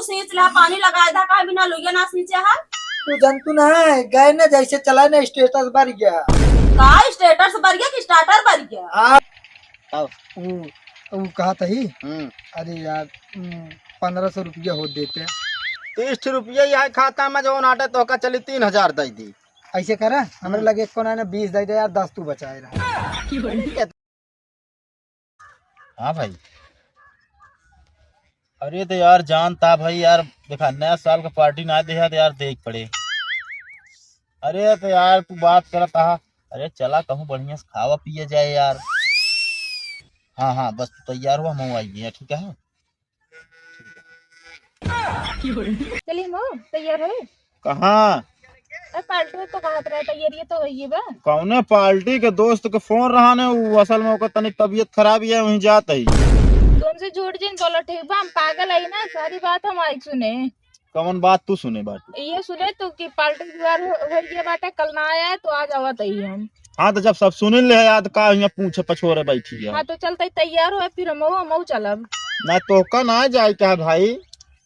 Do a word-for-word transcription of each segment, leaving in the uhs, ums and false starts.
सींच ला, पानी लगाए दा, काहे बिना लुइया ना सींचे है? तू जनतू ना है, गए ना जैसे चला ना, status बढ़ गया। का status बढ़ गया कि starter बढ़ गया? हाँ। का? ऊ, ऊ कहा था ही? हम्म। अरे यार, हम्म, पन्द्रह सौ रुपया हो देते। तीस रुपया यहाँ खाता में जो नाटे तो का चली तीन हजार दे दी। ऐसे करा, हमरे हम्म। लगे एको ना, ना बीस दे दे यार, दस तू बचाए रहा। हाँ भाई। अरे तो यार जानता भाई यार, देखा नया साल का party ना दे तो यार देख पड़े। अरे तो यार तू बात करत हा, अरे चला कहूँ बढ़िया से खावा पिया जाए यार। हाँ हाँ बस तू तैयार हुआ, हम आई गए, ठीक है? चली मो, तैयार हो? कहाँ? अरे party तो कहत रहे, तैयारी तो होइए बा। कौने party के दोस्त के फोन रहा ने, उ असल में ओकर तनी तबीयत खराब है, वहीं जात है। तुमसे झूठ जिन बोलो, ठीक बा? हम पागल है ना, सारी बात हम आई सुने। कौन बात तू सुने बाटू? ये सुने तू कि party जुगाड़ हो, हो गया बाटे, कल ना आया तो आज आवत है हम। हाँ तो जब सब सुन ले याद का यहाँ पूछे पछोरे बैठी है। हाँ तो चलते तैयार हो, फिर हम हम चलब। ना तो का ना जाए का भाई?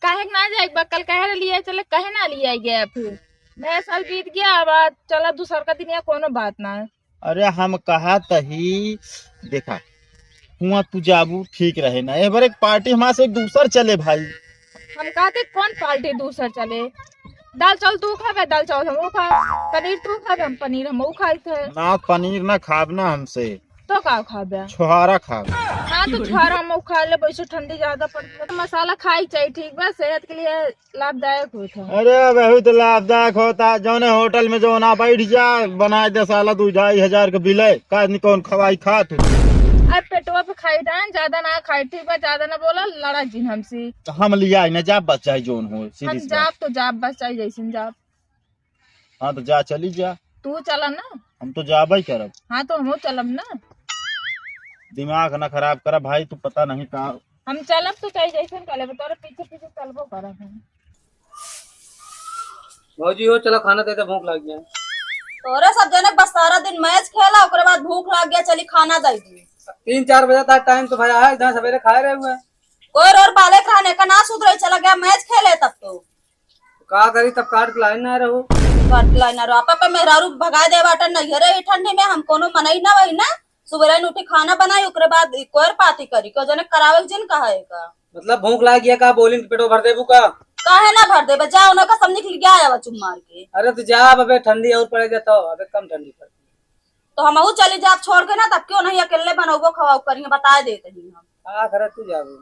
काहे के ना जाए बा? कल कहे लिए चले, कहे ना लिए गया फिर? नया साल बीत गया, अब आज चला दूसर का दिन, या कोनो बात ना है। अरे हम कहा तही, देखा, हुआ तू जाबू ठीक रहे ना, ए बार एक party हमारे से एक दूसर चले भाई। हम कहते कौन party दूसर चले? दाल चावल तू खाबे, दाल चावल हम खाब, पनीर तू खाबे, हम पनीर हम खाई थे। ना पनीर ना खाब ना हमसे। तो का खाबे? छोहारा खाब। हाँ तो छोहारा हम खा ले, वैसे ठंडी ज्यादा पड़ती है तो मसाला खाई चाहिए, ठीक बा, सेहत के लिए लाभदायक होत है। अरे बहुत लाभदायक होता, जौने होटल में जो ना बैठ जा, बनाए दे साला दू ढाई हजार के बिल है, का आदमी कौन खवाई खात हो? अब पेटवा पे खाई डान, ज्यादा ना खाई, ठीक बा, ज्यादा ना बोला, लड़ा जिन हमसे। तो हम लिया ना जा बस चाहे जौन हो, सीधी हम सी बात। जाब तो जाब बस चाहे जैसन जाब। हाँ तो जा चली जा। तू चला ना। हम तो जाबे करब। हाँ तो हमहू चलब ना। दिमाग ना खराब करा भाई, तू पता नहीं का हम चलब तो चाहे जैसन कर लेबे, तोरे पीछे पीछे चलबो करब हम। भौजी हो, चला खाना दे दे, भूख लाग गया। तोरे सब जनक बस सारा दिन मैच खेला, ओकरे बाद भूख लाग गया, चली खाना दे दी। तीन चार बजे तक टाइम तो भया है, इतना सवेरे खाए रहे हुए। कोई रोर बालक रहने का ना सुधरे, चला गया मैच खेले तब तो। का करी तब काट के लाइन ना रहो। काट के लाइन ना रहो, आपा पे मेहरारू भगा दे बाटन नहीं है रे, ई ठंडी में हम कोनो मनई ना वही ना। सुबह उठी खाना बनाई, ओकरे बाद ई कोयर पाती करी, को जने करावे के जिन कहा है का। मतलब भूख लाग गया का, बोलिन के पेटो भर देबू का? काहे ना भर देबे, जा उन्हें का सब निकल गया आवा चुप मार के। अरे तो जा अबे, ठंडी और पड़े जाता हो, अबे कम ठंडी पड़ती। तो हमहू चली जाब छोड़ के ना, तब क्यों नहीं अकेले बनौबो खवाओ करिए, बता देते ही हम। का करे तू जाबू?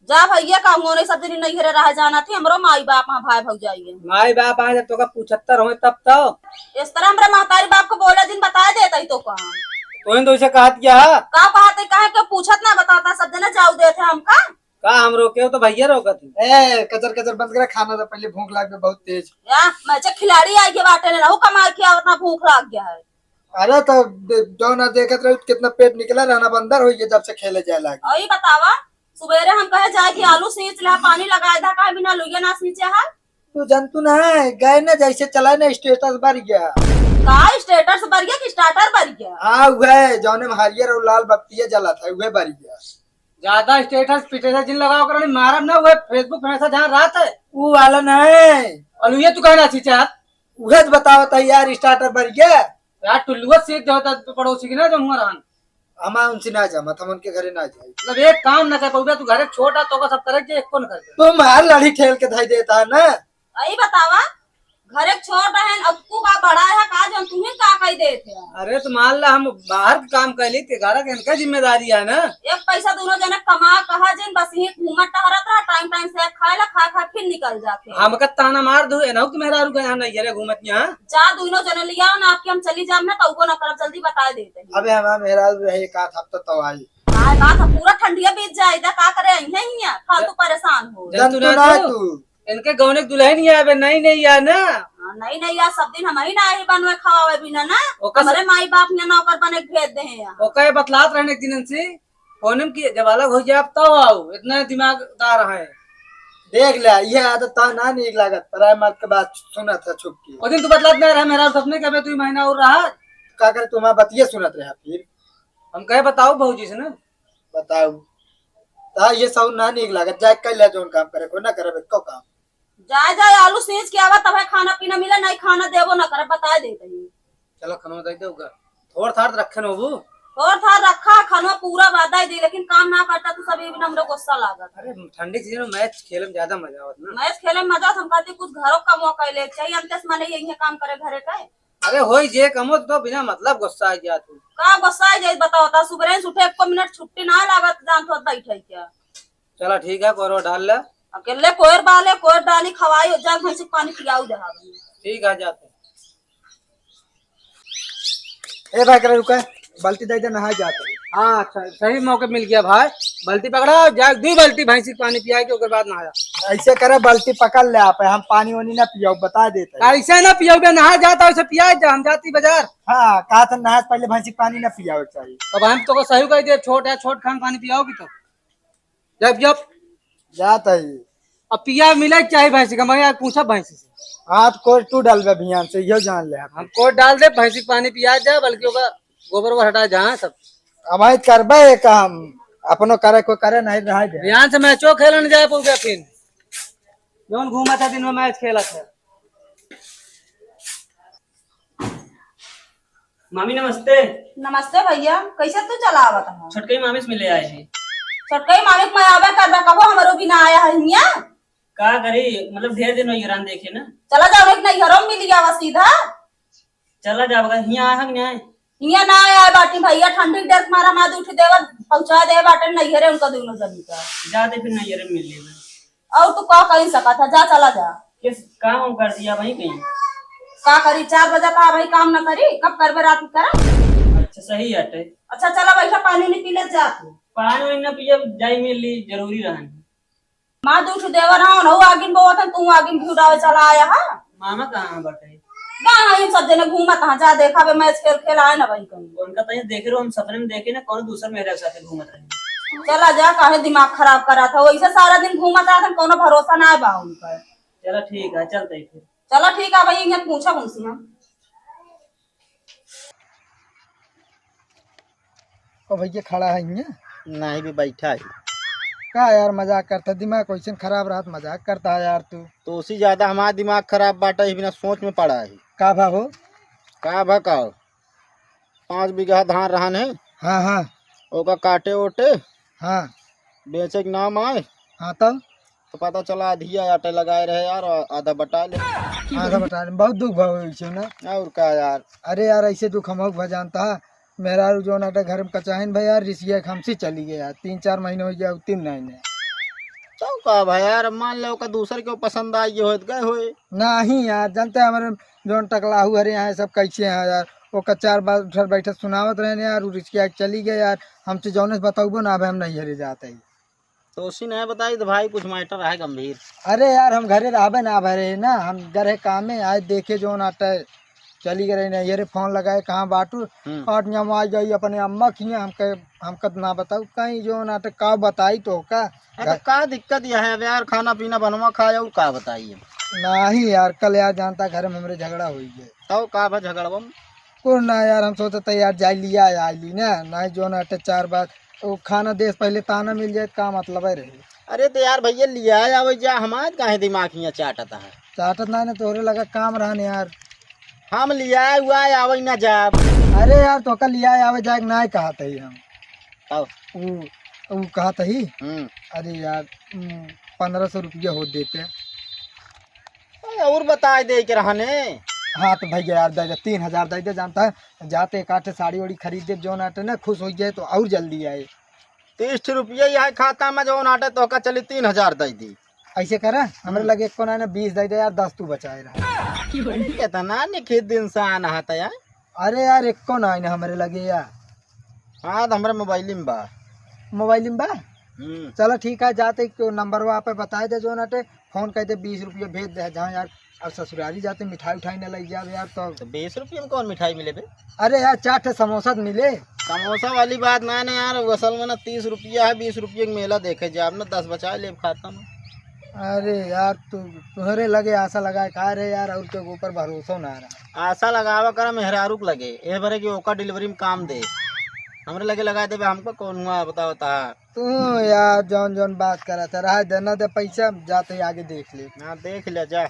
जा भैया, का हुआ नहीं, सब दिन नहीं घरे रह जाना थी, हमरो माई बाप हाँ भाई भौजाई है। माई बाप हाँ जब तोका पूछत्तर होए तब तो। इस तरह हमरे महतारी बाप को बोले दिन बता देता ही तो कहाँ। तोहिन तो उसे कहत गया है। का कहत है, काहे के पूछत ना बताता, सब जना जाऊ देते हमका। का हम रोके हो तो भैया रोकत है। ए, कचर कचर बंद करे, खाना तो पहले भूख लाग गई बहुत तेज। या, मैं चे खिलाड़ी आई के बाटे ने रहू कमाई के उतना भूख लाग गया है। अरे तो दे-, जो ना देखत रही कितना पेट निकला रहना बंदर हो गया जब से खेले जाए लागे। और ये बतावा, सुबेरे हम कहे जाए कि आलू सींच ला, पानी लगाए दा, काहे बिना लुइया ना सींचे है? तू जनतू ना है, गए ना जैसे चला ना status बढ़ गया। का status बढ़ गया कि starter बढ़ गया? हाँ वह जौने में हरियर और लाल बत्तियाँ जला था वह बढ़ गया। ज्यादा status पिटेसा जिन लगाओ कर मारब ना, वह Facebook पे ऐसा जहाँ रात है। वो वाला ना है। और ये तू कहना सींचे हाथ? वह तो बतावत है यार, starter बढ़ गया। यार टुल्लुआ सीख देवता तो पड़ोसी की ना जो हुआ रहन। हम उनसे ना जमत, हम उनके घरे ना जाई। मतलब एक काम ना कर पाऊबे, तू घरे छोटा तो का सब करे जे एको न कर। तू मार लड़ी ठेल के धई देता है ना। आई बतावा, घरे छोट रहन, अब तू का बड़ा है का, जौन तुम्हें का कही देत है? अरे तो मान ला हम बाहर के काम कर ली, ते घर के इनका जिम्मेदारी है ना। एक पैसा दोनों जने कमा कहा जिन, बस यहीं घूमत टहरत रहा, टाइम टाइम से खाए ला, खा खा फिर निकल जाते हैं। हमका ताना मार दू, एनहु के मेहरारू गया नहीं, ये रे घूमत यहाँ। जा दोनों जने लिया ना, आपके हम चली जाब ना, तो ना करब, जल्दी बता देते हैं। अबे हमार मेहरारू रहे एक आध हफ्ता तो आई। आए बात, अब पूरा ठंडिया बीत जाए, इधर का करे, यहीं ही है, फालतू परेशान हो। जंतु जंतु ना ना तू। इनके गौने के दुल्हन ही आवे, नहीं, नहीं यार ना। हाँ, नहीं, नहीं यार, सब दिन हम ही ना ही बनवे खवावे बिना ना। ओकर से हमारे माई बाप ने नौकर बने के भेज दे हैं यहाँ। ओकर बतलात रहने एक दिन से, फोन में कि जब अलग हो जाए तब आओ, इतना दिमागदार है। देख ले, ये आदत तो ना नीक लागत, पराए मर्द के बात सुनत है छुप के। ओ दिन तू बतलात ना रहे, मेरा सपने के अबे तू महीना और रहा। का करे, तुम्हारा बतिये सुनत रहे फिर। हम कहे बताओ भौजी से ना। बताओ। ता ये सब ना नीक लागत, जाए कर ले जौन काम करे, कोई ना करे, एको काम। जाए जाए आलू सींच के आवा, तबे खाना पीना मिले, नहीं खाना देबो ना करे, बताए देत ही। चलो, खनवा दे दे उका। थोड़ थार रखे न होबू। थोड़ थार रखा, खनवा पूरा वादा ही दी, लेकिन काम ना करता तू, सब ये भी हमरो गुस्सा लागत। अरे, ठंडी सीजन में मैच खेले में ज्यादा मजा आवत ना। मैच खेले में मजा, हम कहती कुछ घरों का मौका ले चाहिए, अंते से माने यही काम करे घरे का। अरे, होई जे कमो तो बिना मतलब गुस्सा आ गया तू। का गुस्सा आ जाए बताओ, ता सुबह से उठे एको मिनट छुट्टी ना लागत, जान तो बैठे क्या। चला ठीक है, कोयरो डाल ले। अकेले कोयर बाले, कोयर डाली, खवाई, जा भैंसी के पानी पियाऊ दे। ठीक है, जाते। ए भाई, करे रुका, बाल्टी दे दे, नहाए जाते। हाँ, अच्छा, सही मौके मिल गया भाई। बाल्टी पकड़ा, जा, दो बाल्टी भैंसी के पानी पिया के ओकर बाद नहाया। ऐसे करे, बाल्टी पकड़ ले आप, हम पानी वानी ना पियाऊ, बता देते हैं। ऐसे ना पियाऊ बे, नहा जाता, वैसे पिया जा, हम जाती बाजार। हाँ, कहा था नहाए से पहले भैंसी के पानी ना पियावे के चाहिए। अब हम तो को सही कह दे, छोट है, छोट खान पानी पियाओगी तो। जब, जब। जात है। अब पिया मिले के चाही भैंसी का, मैं आज पूछा भैंसी से। हाथ कोर तू डालबे भियान से, इहो जान ले। हम कोर डाल दे, भैंसी के पानी पिया जा, बल्कि ओका गोबर ओबर हटा जा, हाँ, सब। अब आई करबे एक काम, अपनो करे को करे, नहीं रहा दे। भियान से मैचो खेलन जाए पौबे फिन। जौन घूमत है दिन में मैच खेलत है। मामी नमस्ते। नमस्ते भैया, कैसे तू चला आवत है? छोटकई मामी से मिले आए हैं। छोटकई मामी के मैं आवे करबा, कबो हमरो भी ना आया है हियाँ। का करी, मतलब ढेर दिन हो गया देखे ना। चला जाओ, एक नहीं घरों मिल गया सीधा। चला जाओ, अगर हियाँ आए हैं कि नहीं आए? हियाँ ना आया बाटी भैया, ठंडी के डर के मारा मार उठ देवर पहुँचा दे बाटे नहीं घरे उनका दोनों जन का। जाते फिर नहीं घरे मिल लेबे। और तू का कहीं सकत है, जा चला जा। किस काम हम कर दिया भाई कहीं? का करी, चार बजे का भाई काम ना करी, कब करबे रात में करा। अच्छा सही हटे। अच्छा चला बैठा, पानी नहीं पी ले जा तू। पानी वानी ना पिए, जाई मिल ली, जरूरी रहन। माँ दूठ देवर हन, हऊ आगिन बोवत हन, तू आगिन भी उड़ावे चला आया है। मामा कहाँ बटे? कहाँ हम सब जने घूमत हाँ, जा देखा बे मैच खेल खेल आए ना भाई कहीं। उनका तनी देखे रहो, हम सपने में देखे ना कौन दूसर मेरे साथ घूमत रहे। चला जा, काहे दिमाग खराब करा था, वैसे सारा दिन घूमत रहत हन, कोनो भरोसा ना बा उनका। चला ठीक है, चलते ही फिर। चला ठीक है भाई, इन्हें पूछा उनसे हम। ओ भैया खड़ा है इहाँ? नहीं भी बैठा है। का यार मजाक करता, दिमाग कैसन खराब रहत, मजाक करता है यार तू। तो उसी ज्यादा हमारा दिमाग खराब बाटा, ये बिना सोच में पड़ा है। का भा हो? का भा का हो? पाँच बीघा धान रहन है। हाँ, हाँ। ओका काटे ओटे। हाँ। बेचे के नाम आए। हाँ, तब? तो पता चला आधिया आटे लगाए रहे यार, और आधा बटा ले। आधा बटा ले, बहुत दुख भाव होइसे ना। और का यार। अरे यार, ऐसे दुख हम भा जानता। मेहरारू जौन आटे घर में कचाहिन भाई यार, रिसिया के हमसे चली गया, तीन चार महीने हो गया, तीन महीने। तो का भाई यार, अब मान लो का दूसर के पसंद आई गए होत गए होए। नहीं यार, जानते हैं हमारे जौन टकलाहू हरे यहाँ सब कैसे हैं यार, वो कचार बात उठर बैठे सुनावत रहे यार, उ रिसिया के चली गए यार, हमसे जौने से बताऊबो ना, अब हम नहीं हरे जाते ही। तो उसी नहीं बताई तो भाई, कुछ मैटर है गंभीर। अरे यार, हम घरे रहबे ना भरे ना, हम घरे कामे आए, देखे जौन आटे चली गए नहीं, ये रे फोन लगाए, "कहाँ बाटू?" हम्म। और यहाँ आ गई अपने अम्मा की, हमके, हमका ना बताऊ कहीं जौन आटे का बताई तो का। अरे तो का दिक्कत यह है अब यार, खाना पीना बनवा खाए और का बताई अब। नहीं यार, कल यार जानता घर में हमरे झगड़ा हुई है। तो का भा झगड़वा में? कुछ ना यार, हम सोचत है यार जाई लिया आई ली ना, नहीं जौन आटे चार बार वो खाना देस पहले ताना मिल जाए, का मतलब है रहे? अरे तो यार भैया लिया आवे जा, हमार काहे दिमाग हियाँ चाटत है? चाटत ना, ना तोहरे लगा काम रहन यार। हम लिया हुआ आवे ना जाब। अरे यार तोका लिया आवे जाए के ना कहत ही हम। तब? ऊ, ऊ कहत ही। हम्म। अरे यार, हम्म, पन्द्रह सौ रुपया हो देते। अरे और बताए दे के रहने। हाँ तो भैया यार दे दे, तीन हजार दे दे, जानता है जाते एक आठ साड़ी वाड़ी खरीद दे, जौन आटे ना खुश हो जाए तो और जल्दी आए। तीस रुपया यहाँ खाता में जौन आटे तोका चली तीन हजार दे दी। ऐसे करा, हमरे हम्म। लगे एको ना, ना बीस दे दे यार, दस तू बचाए रहा। इतना निखित इंसान है तो यार। अरे यार एको ना, ना हमरे लगे यार। हाँ तो हमरे मोबाइल में बा। मोबाइल में बा? हम्म। चलो ठीक है, जाते क्यों नंबरवा पे बताए दे जौन आटे, फोन कर दे, बीस रुपया भेज दे जहाँ यार। अब ससुरारी जाते मिठाई उठाई न लग जावे यार तो। तो बीस रुपया में कौन मिठाई मिले बे? अरे यार, चार ठे समोसा तो मिले। समोसा वाली बात ना, ना यार, असल में ना तीस रुपया है, बीस रुपया के मेला देखे जाब ना, दस बचा लेब खाता में। अरे यार, तू, तुहरे लगे आशा लगाए का रे यार, और के ऊपर भरोसा ना रहा। आशा लगावा करा मेहरारू के लगे, ए बरे कि ओका डिलीवरी में काम दे। हमरे लगे लगा देबे, हमको कौन हुआ बताओ ता। तू यार जौन जौन बात करत है, रहा दे ना दे पैसा, जाते ही आगे देख ले। हाँ, देख ले जा।